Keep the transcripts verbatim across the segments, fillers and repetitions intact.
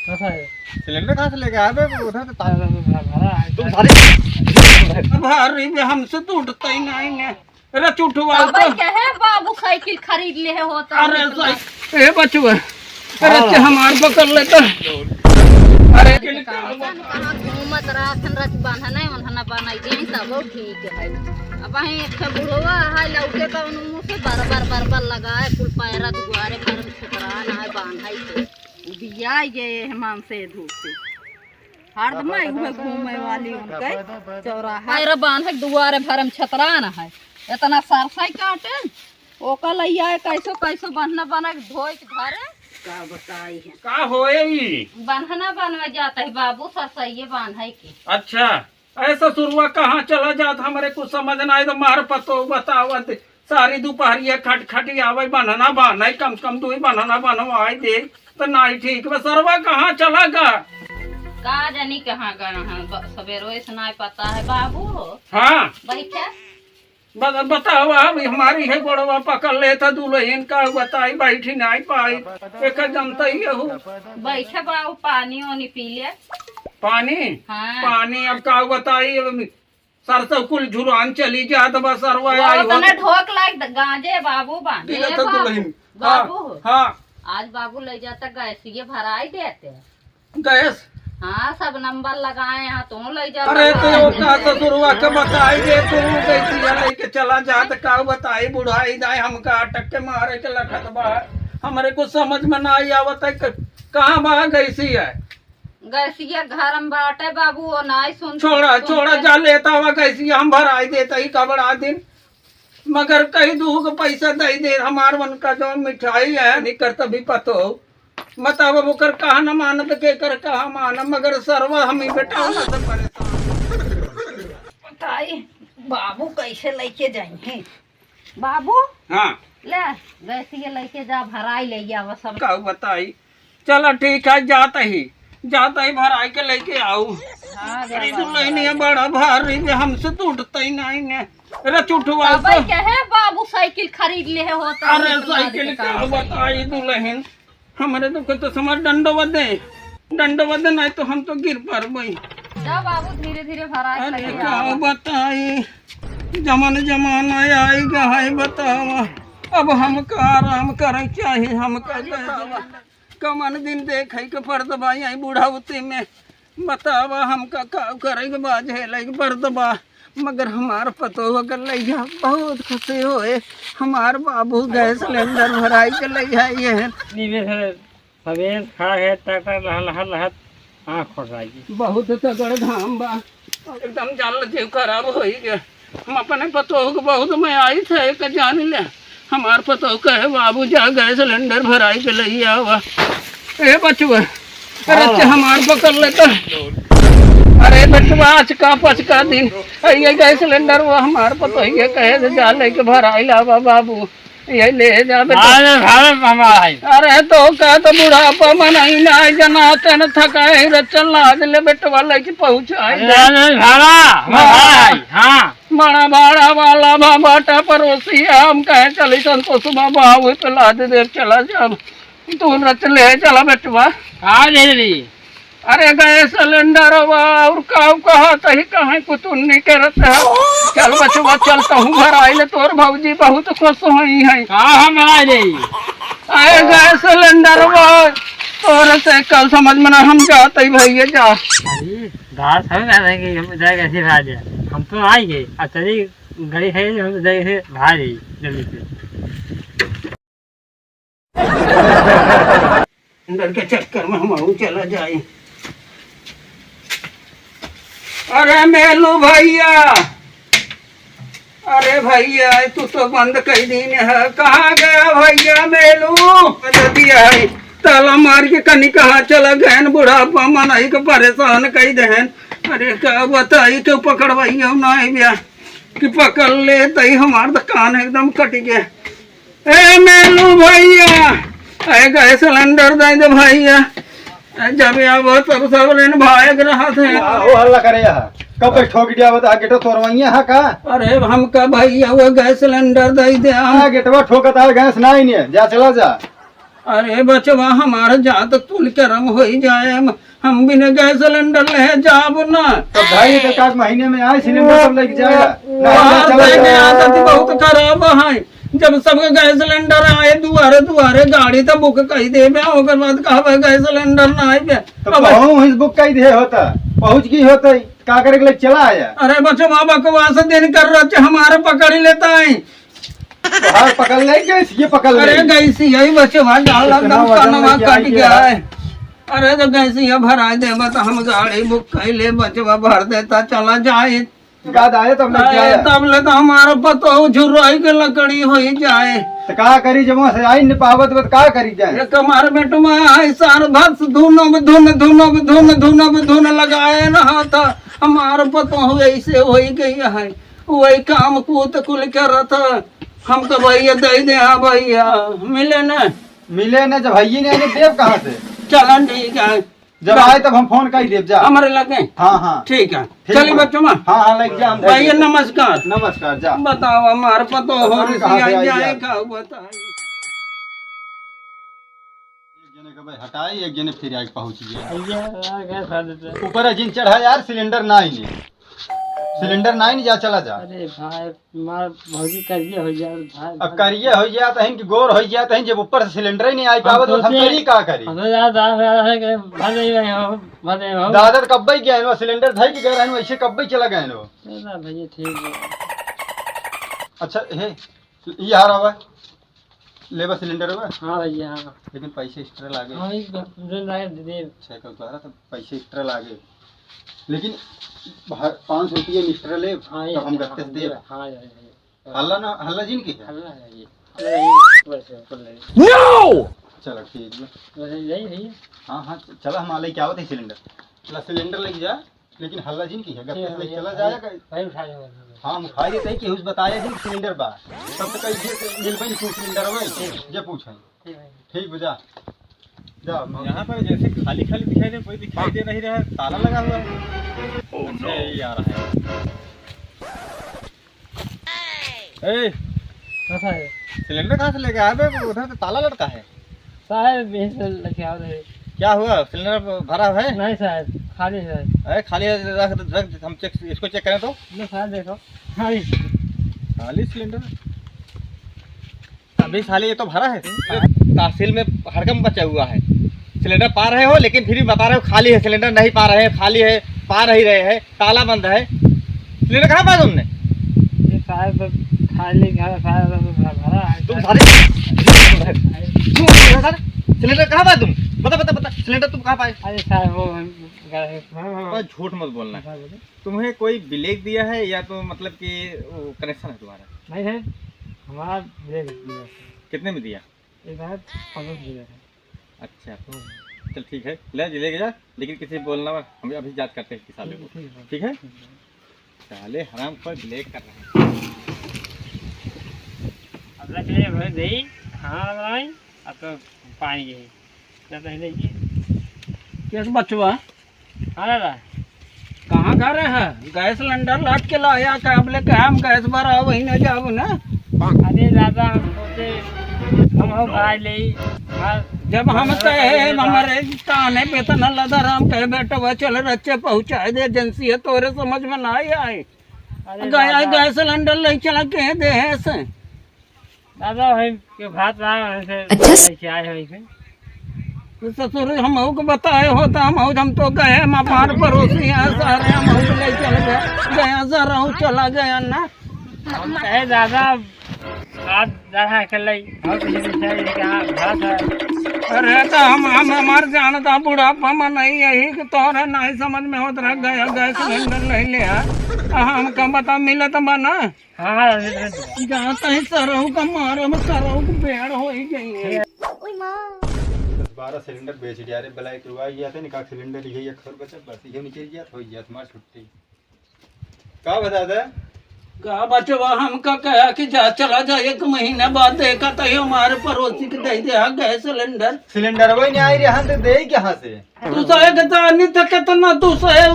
कहाँ से आए? सिलेंडर कहाँ से लेके आए बे? उधर तो ताला लगा भरा है। तुम सारे अब हर रही बे, हमसे तो उठता ही नहीं है। अरे चुठवा अब तो। कहे बाबू साइकिल खरीद ले है होता अरे है तो साइ-, ए बचुआ। अरे हाँ। ते हमार पकड़ लेता। अरे अरे के कहाँ, कहाँ घूमत रहा, अखन रच बांधना है, उन्हना बनाई दे, तब वो ठीक है। अब वहीं एक ठे बुढ़वा है, लौके तो उन मुंह से बर बर बर बर लगाए, कुल पैरा दुआरे पर छतरान है, बांधाई के। उ बिया गए है मान से धूप से। हरदम उहे घूमे वाली उनके चौराहा। पैरा बांधे के दुआरे भरम छतरान है, इतना सरसई काटे। ओका लइया है, कैसो कैसो बन्हना बना के धोए के धरे। का बताई है? का होए ई? बन्हना बनवे जात है बाबू, सरसइये बान्हे के। अच्छा, ऐसा सुरुआ कहाँ चला जात, हमरे कुछ समझ ना आए, तो मार पतो बतावत, सारी दुपहरिया खट खट आवे, बन्हना बान्हे, कम से कम दुई बन्हना बनवाए दे, तो नाई ठीक बा। सरवा कहाँ चला गा? का जानी कहाँ गए हैं, ब-, सवेरो से नाई पता है बाबू हो। हाँ। बैठे। बस अब बतावा, अब हमारी है गोड़वा पकड़ लेता दुलहिन, का बताई, बैठी नाई पाई, एक जनता ही हो। बैठे बाबू, पानी ओनी पी ले। पानी? हाँ। पानी अब का बताई, अब सरसों कुल झुरान चली जात बा, सरवा वो आई हो। तने ढोक लाग द-, गांजे बाबू बांधे पी लेता बाबू। दुलहिन। हाँ, बाबू। हाँ। आज बाबू ले जाता गैसिये भराई देते। गैस? हाँ, सब नंबर लगाए हैं, तू ले जा अरे, तो बाबा। वो का ससुरवा के बताई दे, तू गैसिया लेके चला जात, का बताई, बुढ़ाई दाई हमका अटक के मारे के लखत बा। हमरे कुछ समझ में ना आई आवत है, क-, कहाँ बा गैसिया? गैसिया घर में बाटे बाबू, वो नाई सुन छोड़ा, सुन छोड़ा, के। जा लेता हुआ गैसिया हम भराई देता ही का बड़ा दिन। मगर कही दू के पैसा दे दे, हमार मन का जो मिठाई है, नहीं कर तभी पतो। मतलब अब ओकर कहा न मानब, के कर कहा मानब, मगर सरवा हम ही बेटा ना से परेशान। बताई, बाबू कैसे लेके जाइहे? बाबू? हाँ। ले, गैसिया लेके जा, भराई ले आवा सब। का बताई? चला ठीक है, जात ही, जात ही भराई के लेके आऊ। हाँ, अरे जा तू बाबू, लेनी है भराई। बड़ा भारी, हमसे तो उठता ही नहीं ने। अरे चुठवा बाबा तो। कहे बाबू साइकिल खरीद ले है होता अरे है तो साइकिल का बताई दुलहिन। हमरे तो कुछ तो समझ डंडवा दे, डंडवा दे, नहीं तो हम तो गिर पड़बई। जा बाबू, धीरे धीरे भरा के अरे लेके का आवा। बताई, जमन जमाना आई गा है, बतावा। अब हमका आराम करे चाही, हमका बतावा। कमन दिन देखे के पड़त बा यही बुढ़ौती में। बतावा, हमका का करे के बा, झेले के पड़त बा। मगर हमार पतोह के लइहा बहुत खुशी होए। हमार बाबू गैस सिलेंडर भराई के लइहा ये है। नीले से सवेर खा है, टटर लहर लहर आँख खोल रहा है। बहुत तगड़ घाम बा, एकदम जान ल जीव खराब होई गया। हम अपने पतोह के बहुत में आई थे, एक जान ले। हमार पतोह कहे, "बाबू, जा गैस सिलेंडर भराई के लई आवा।" ए बचवा, अरे हाँ। ते हमार पकड़ लेता। अरे बचवा, आज का पचका दिन, ये गैस सिलेंडर वो हमार पतोह ये कहे, "जा लेके भराई लावा बाबू, ये ले जा बेटा।" अरे, अरे, हमारा है। अरे तो का तो बुढ़ापा में नहीं ना जना तन थका है, रचल लाज ले बेटवा लेके पहुँचाई अरे, दे। अरे, भाड़ा, हमारा हाँ। है, हाँ। बड़ा भाड़ा वाला बा बाटा पड़ोसी, हम कहे चली संतोष बाबा, वही पे लाद दे, चला जाब। तू रच ले, चला बेटवा। का ले ली? अरे गैस सिलेंडर बा, और का कहा तही कहे कुछ नहीं करत है। चल बचवा, चल तहूँ घर आइले, तोर भौजी बहुत खुश होई है। का हम आ जाई? अरे गैस सिलेंडर बा, तोर से कल समझ में ना हम जात ही भैया जा। अरे, दास हम ना रहेंगे, हम जाए कैसे भाग जाए? हम तो आएंगे, अब चलिए गाड़ी है, हम जाए कैसे भाग जाइए जल्दी से। अंदर के चक्कर में हम अहू चला जाए। अरे मेलू भैया, अरे भैया, तू तो बंद कर दीन है, कहाँ गया भैया मेलू? बता दिया है, ताला मार के कनी कहाँ चला गए बुढ़ापा, मनई के परेशान कर देहन। अरे का बताई, क्यों पकड़वाई हो ना है भैया, कि पकड़ ले तई हमार तो कान एकदम कट गया। ए मेलू भैया, ए गैस सिलेंडर दे दे भैया। ए, जब आवा तब सब रेन भाग रहा थे। आ, ओ हल्ला करे यहाँ। कब तक ठोक दिया बता, गेटो तोड़वाइया है का? अरे हमका भैया वो गैस सिलेंडर दे दे हम। आ, गेटवा ठोकत है, गैस ना ही नहीं है। जा चला जा। अरे बचवा, हमार जात कुल करम होई जाए, हम, हम बिना गैस सिलेंडर ले जाब ना। तो भाई, तो एक आध महीने में आए सिलेंडर सब लेके जाएगा। ना, ना, बाहर चला से के जाएगा। आदत बहुत खराब है। जब सबके गैस सिलेंडर आए दुआरे दुआरे, गाड़ी तो बुक कई देबे, ओकर बाद कहबे गैस सिलेंडर ना आइबे। तो अब कहूँ ही बुक कई दे होता, पहुँच गई होता, का करे के लिए चला आया। अरे बचवा, बकवास दिन कर रहे, हमारे पकड़ लेता है। तोहार पकड़ ले, गैस ये पकड़ ले। अरे गैस यही बचवा, डाला इतना दम वजन कनवा लेके कट आई गया है। है। अरे तो गैस ये भराई देबा तो हम गाड़ी बुक कर ले, बचवा भर देता, चला जाए। गाद आए तब लेके अरे आया। तब ले तो हमारा पतो झुर्राई के लकड़ी होई जाए। तो का करी, जब वहाँ से आई न पावत बा, तो का करी जाए? एक हमारे बेटवा है सार भर से धुन अब धुन, धुन अब धुन, धुन अब धुन लगाए रहा था। हमारा पतो ऐसे होई गई है। वही काम कूत कुल करत ह। हम तो भैया दे दे, हाँ भैया, मिले न? मिले न, जब भैया ने आने देव कहाँ से? चलन ठीक है। जब आए तब हम फोन कर देव, जा। हमारे लगे? हाँ, हाँ। ठीक है। ठीक चलिए बा। बच्चों में। हाँ, हाँ, लग जा, हम भैया दे देब। नमस्कार। नमस्कार, जा। बताओ, हमारे पतो हो पता नहीं कहाँ से रिसिया आई जाए, जाए। का बताई? एक जने के भाई हटाई, एक जने फिर आके पहुँच गया। भैया, आ गया था देते। ऊपर जिन चढ़ा यार, सिलेंडर ना ही नहीं। सिलेंडर ना ही नहीं, जा चला जा। अरे भाई, मार भौजी करिए हो जाए भाई। अब करिए हो जाए तो इनकी गोर हो जाए तो जब ऊपर से सिलेंडर ही नहीं आई पावत तो हम सोचे करी का करी? हम तो यार दादा, दादा है कि भले ही रहे हो, भले हो। दादा तो कब्बे गए हो, सिलेंडर धई के गए रहे हो, ऐसे कब्बे चला गए हो। अरे ना भैया, ठीक है। अच्छा, हे, ये आ रहा है। लेबा सिलेंडर बा? हाँ भैया, हाँ। लेकिन पैसे एक्स्ट्रा लागे। हाँ, ई दो, दो लागे दे देब। छह का उतारा तो पैसे एक्स्ट्रा लागे। लेकिन भा-, पाँच सौ रुपये एक्स्ट्रा लेब, हाँ, ये तब हम हाँ, गत्ते से देब। हाँ, हाँ, हाँ। हल्ला ना, हल्ला जिन की है? हल्ला है ये। हल्ला ये ऊपर से, ऊपर ले। No! चलो, ठीक बा। बस यही है। हाँ, हाँ, चला, हम आ लेके आवत है सिलेंडर। चला, सिलेंडर लेके जा। लेकिन हल्ला जिन की है, गत्ते से चला जाएगा। भाई उठा लेगा। हाँ, हम उठा लेते हैं कि उस बताया जिन सिलेंडर बा। तब तक ये से मिल पाई तू सिलेंडर में, जे पूछे। ठीक है। ठीक बा, जा। जा, यहाँ पर जैसे खाली खाली दिखाई दे, कोई दिखाई दे नहीं रहा है, ताला लगा हुआ है। Oh, अच्छा, no। यही आ रहा है। ए, कहाँ है? सिलेंडर कहाँ से लेके आया बे? उधर तो ताला लटका है। साहब, यहीं से लेके आओ रे। क्या हुआ? सिलेंडर भरा है? नहीं साहब, खाली है। अरे खाली है, रख, रख, हम चेक, इसको चेक करें तो। लो साहब, देखो। खाली। खाली सिलेंडर? अभी साले ये तो भरा है। तहसील में हड़कम बचा हुआ है। सिलेंडर पा रहे हो, लेकिन फिर भी बता रहे हो खाली है, सिलेंडर नहीं पा रहे हैं, खाली है, पा नहीं रहे हैं। ताला बंद है। सिलेंडर कहाँ पाया तुमने? ये साहब, खाली घर साहब, भरा है। तुम सारे, तुम सारे, सिलेंडर कहाँ पाया तुम? बता, बता, बता, सिलेंडर तुम कहाँ पाए? अरे साहब, वो हम घर है। हाँ, हाँ। बस झूठ मत बोलना। हाँ, बोलो। तुम्हें कोई ब्लैक दिया है या तो मतलब कि वो कनेक्शन है तुम्हारा? नहीं है, हमारा ब्लैक दिया है। कितने में दिया? एक है, पन्द्रह सौ दिया है। अच्छा, हम्म। चल ठीक है, ले जी, लेके जा, लेकिन किसी से बोलना मत, हम अभी जांच करते हैं किस साले को। ठीक है। ठीक है? ठीक है। साले हराम खोर ब्लैक कर रहे हैं। अब रख ले भाई, दे, खाना बनाई, अब तो पानी के। क्या पहले ये? किस बचवा? हाँ दादा। कहाँ घर है? गैस सिलेंडर लाद के लाया का? अब ले कहा हम गैस भरा वही न जाओ ना। अरे दादा, हम सोचे हम हो भाई ले। हाँ। जब हम हाँ, कहे, हाँ, हमारे ताने पे इतना लदा राम कहे, "बेटवा चल रच्चे पहुँचाए दे, एजेंसी है, तोरे समझ में ना आए।" अरे गया दादा। गैस सिलेंडर ले चला के दे है से। दादा, वही के भात रहा, वहीं से अच्छा। लेके आए हैं वहीं से। तो ससुर, हम को बताए होता, हम, हम तो गए, हम हमारे पड़ोसी हैं सारे, हम को ले चल गए, गया सारा, वो चला गया ना। हम कहे, दादा, आप जरा के ले, हम तो ये नहीं चाहिए कि हाँ, भात है। अरे, तो हम, हम, हमारे जानता बुढ़ापा में नहीं, यही कि तोहरे नहीं समझ में होत रह गया, गैस सिलेंडर ले ले, हाँ। हमका बता, मिलत बा ना? हाँ, हाँ, ले, ले, ले। जाता है सरऊ का मारे में सरऊ की बेड़ हो ही गई है। दस बारह सिलेंडर बेच दिया रे, ब्लैक हुआ गया था, निकाल सिलेंडर लिया, एक और बचा, बस ये निकल गया, हो गया तुम्हारी छुट्टी। का बता दे? का बचवा, हमका कहा कि जा, चला जा, एक महीना बाद देखा तो ये हमारे पड़ोसी के दे दे, हाँ, गैस सिलेंडर। सिलेंडर वही नहीं आई रहा, हम तो दे ही कहाँ से? तू सहे के तो अन्य तक कितना तू सहे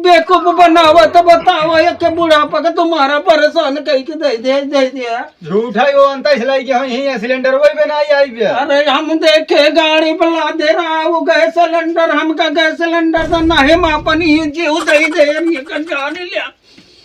बेवकूफ बनावा तो बतावा, एक बुढ़ापा का तुम्हारा परेशान कई के दे दे, दे दे। झूठा ही वो अंता इसलाई के हम यहीं सिलेंडर वही पे ना आई बे। अरे हम देखे गाड़ी पे लादे रहा वो गैस सिलेंडर, हमका गैस सिलेंडर तो नहीं, हम अपन ही जीव दे दे, हम ये कर जाने लिया।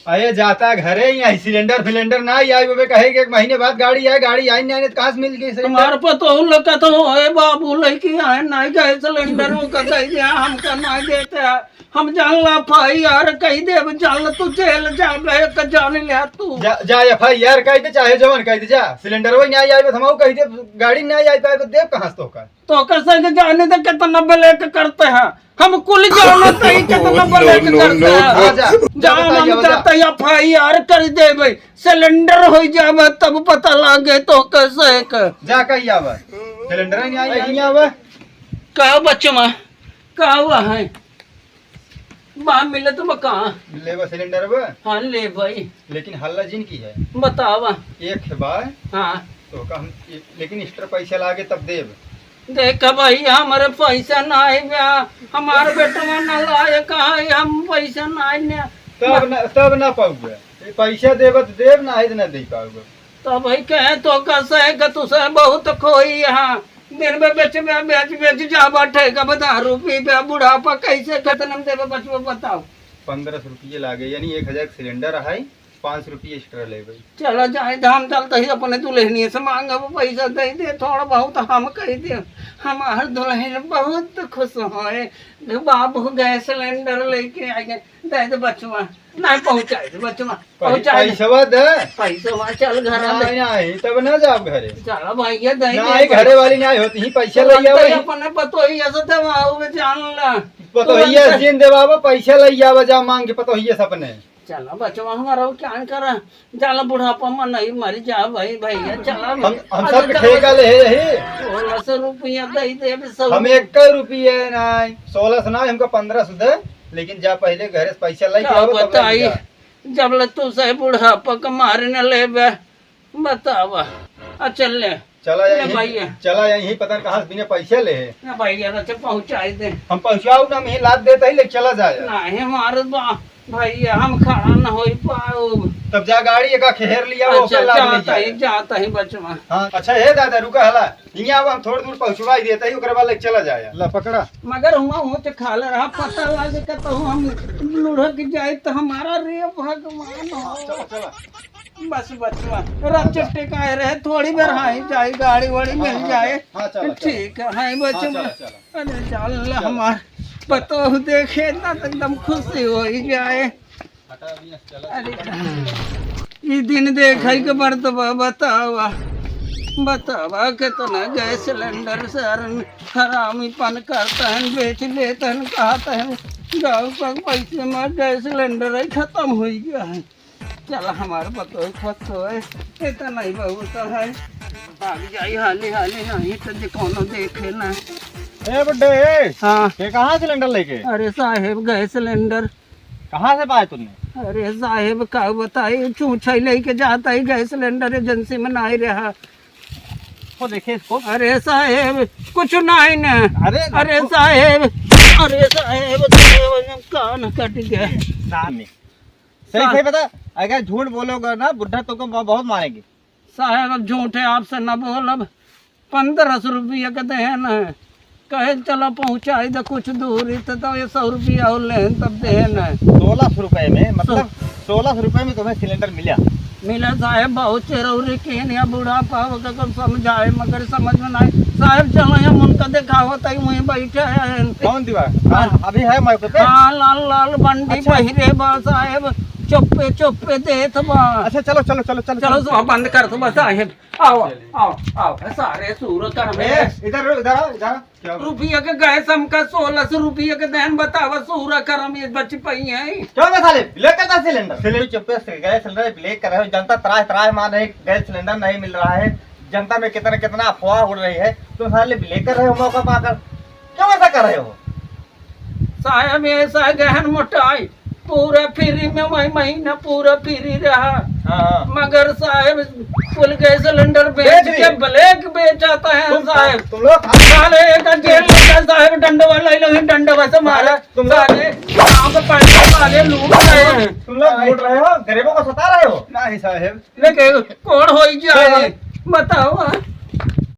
अरे जाता घरे ही आई सिलेंडर फिलेंडर ना आई बे, कहे कि एक महीने बाद गाड़ी आए, गाड़ी आई नहीं, नहीं तो कहाँ से मिल गई सिलेंडर? हमारे पतोह लोग का तो, ए बाबू, लेके आए ना गैस सिलेंडर, वो का दे दे, हमका नहीं देते हैं। हम जान ला एफ आई आर कई देब, जान ला तू जेल जाबे, एक जान ले तू। जा, जा एफ आई आर कई दे, चाहे जवन कई दे, जा। सिलेंडर वही नहीं आई, तो हम कई देब, गाड़ी नहीं आई पाए, तो देब कहाँ से तोहका? तोहका से के जाने दे कितना ब्लैक करते हैं, हम कुल जाने तो ही कितना ब्लैक करते हैं। हाँ, जा, जा, जा, बताइए, हम जा। जाते ही एफ आई आर कर देबे, सिलेंडर हो जाबे तब पता लागे तोहका से के। जा कही आवे, सिलेंडर ही नहीं आई, नहीं आवे। का बच्चवा, का हुआ है? बा मिलत बा का? लेबा सिलेंडर बा? हाँ, ले भाई। लेकिन हल्ला जिन की है। बतावा। एक है बा। हाँ। तो का हम, लेकिन एक्स्ट्रा पैसा लागे तब देब। देख भाई, हमारे पैसा ना है बा, हमारे बेटवा ना लाए कहाँ है, हम पैसा ना है ना। तब ना, तब ना पाऊबे। ये पैसा देबा तो देब, ना है तो ना दे पाऊबे। तो भाई कहे तो कैसे है कि तुसे बहुत खोई यहाँ। दिन में बेच में बेच बेच जाबा ठेका में दारू पीबे, बुढ़ापा कैसे कितने में देबे बचवा बताओ। पन्द्रह सौ रुपये लागे, यानी एक हजार के सिलेंडर है, पाँच सौ रुपये एक्स्ट्रा लेबे। चला जाए धाम चलता ही अपने दुल्हनिया से मांगब पैसा दे दे, थोड़ा बहुत हम कह दे, हमार दुल्हन बहुत खुश होए, बाबू गैस सिलेंडर लेके आए, दे दे बचवा। नहीं, पहुँचाए दे बचवा, पहुँचाए दे। पैसवा दे। पैसवा चल घर में। नहीं, नहीं, तब ना जाब घरे। चला भैया, दे नहीं, दे। घरे वाली नहीं होती ही, पैसा ले जाओ। अपने पतोहिया से देवाओ, वे जान ला। पतोहिया से जिन देवाओ, पैसा ले जाओ, जा मांग के पतोहिया से अपने। चला बचवा, हमारा वो क्या करा, जाला बुढ़ापा में नहीं मर जा भाई, भैया, चला। हम, हम अरे सब चला। ठेका ले है यही। सोलह सौ रुपया दे दे, अभी सब। हम एक रुपया नहीं, सोलह सौ ना, हमको पन्द्रह सौ दे। लेकिन जा पहले घरे से पैसा लेके का आओ, तब बताई, लेके जा। जब ले तू से बुढ़ापा के मारे न लेबे, बतावा। आ चल ले। चला ले यहीं, भैया। चला यहीं, पता न कहाँ से बिना पैसा ले है। ना भैया, ना चल पहुँचाई दे। हम पहुँचाऊ ना, हम यहीं लाद देते ही ले चला जाए। नहीं, हमारे बा-, भैया, हम खड़ा न होई पाउब। तब जा गाड़ी एका खेर लिया, वो अच्छा, ओके लाद ले जाता जाए। ही, जाता ही बचवा। हाँ, अच्छा, हे दादा, रुका हला। हियाँ अब हम थोड़ी दूर पहुँचवाई देता ही, ओकरे बाद लेके चला जाए। ला, पकड़ा। मगर हुआँ ऊँच खाल रहा, पता लागे का तो हम लुढ़क जाए तो हमारा, रे भगवान हो। चला, चला। बस बचवा, रच टिकाए रहे, थोड़ी बेर हाँ, जाए, गाड़ी वाड़ी मिल जाए। हाँ, चला, चला। ठीक है, हाँ, बचवा। हाँ, चला, चला। अरे, चल, चला। हमार पतोह देखे ना तो एकदम खुशी हो ही जाए। अरे, ई दिन देखे के पड़त बा, बतावा, बतावा, कितना गैस सिलेंडर सारन हरामीपन करता है, बेच लेता है, कहता है, गाँव का पैसे में गैस सिलेंडर है, खत्म हो गया है। चला, हमार पतोह खुश होए, इतना ही बहुत है। भाग जाई हाली हाली, नहीं तो जे कोनो देखे ना। ए बुड्ढे, हाँ। ये कहाँ सिलेंडर लेके? अरे साहेब, गैस सिलेंडर। कहाँ से पाए तूने? अरे साहेब, का बताई, चूछा ही लेके जाता ही, गैस सिलेंडर एजेंसी में नहीं रहा। वो देखे इसको। अरे साहेब, कुछ नहीं ना। अरे अरे साहेब, अरे साहेब, कान कट गया। सामने। सही, हाँ। सही बता, अगर झूठ बोलोगे ना बुड्ढा, तुमको ब-, बहुत मारेंगे। साहेब, अब झूठे आपसे न बोलब। पन्द्रह सौ रुपया के देहन है, कहे चला पहुँचाई दे कुछ दूरी, तो, तो ये सौ रुपया और लेहन तब देहन है। सोलह सौ रुपये में, मतलब, सो- सोलह सौ रुपये में तुम्हें सिलेंडर मिला? मिला साहेब, बहुत चिरौरी कीन या बुढ़ापा हो के कुछ समझाए, मगर समझ में नहीं। साहेब, चलो हम उनका दिखावत ही, वहीं बैठे हैं। कौन दीवार? हाँ, हाँ। अभी है मौके पे? हाँ, लाल लाल बंडी अच्छा। पहिरे बा साहेब, चुप्पे चुप्पे देत बा। अच्छा, चलो, चलो, चलो, चलो, चलो, चलो। सुबह बंद कर दो बस साहेब। आओ, आओ, आओ, सारे सूर कर में। ए, इधर, इधर आओ, इधर आओ। क्या हुआ? रुपया के गैस हमका सोलह सौ रुपया के देन, बतावा, सूर कर में बच पाई है। क्यों बे साले, ब्लैक करता सिलेंडर? सिलेंडर चुप्पे से गैस सिलेंडर ब्लैक कर रहे हो, जनता त्राह त्राह मार रही है, गैस सिलेंडर नहीं मिल रहा है, जनता में कितना, कितना अफवाह उड़ रही है, तुम साले ब्लैक कर रहे हो मौका पाकर, क्यों ऐसा कर रहे हो? साहेब, ऐसा गहन मोटाई, पूरा फ्री में वही महीना पूरा फ्री रहा। हाँ, हाँ। मगर साहेब, कुल गैस सिलेंडर बेच बेच के दिए। ब्लैक बेचाता है तुम, साहेब। तुम लोग साले एक जेल में साहेब, डंडवा ले लो, डंडवा से मारे। साले, तुम लोग साले, गाँव के पैसे साले लूट रहे हैं। तुम लोग लूट रहे हो, गरीबों को सता रहे हो। नहीं साहेब। लेकिन कौन होई जाए? नहीं। बताओ।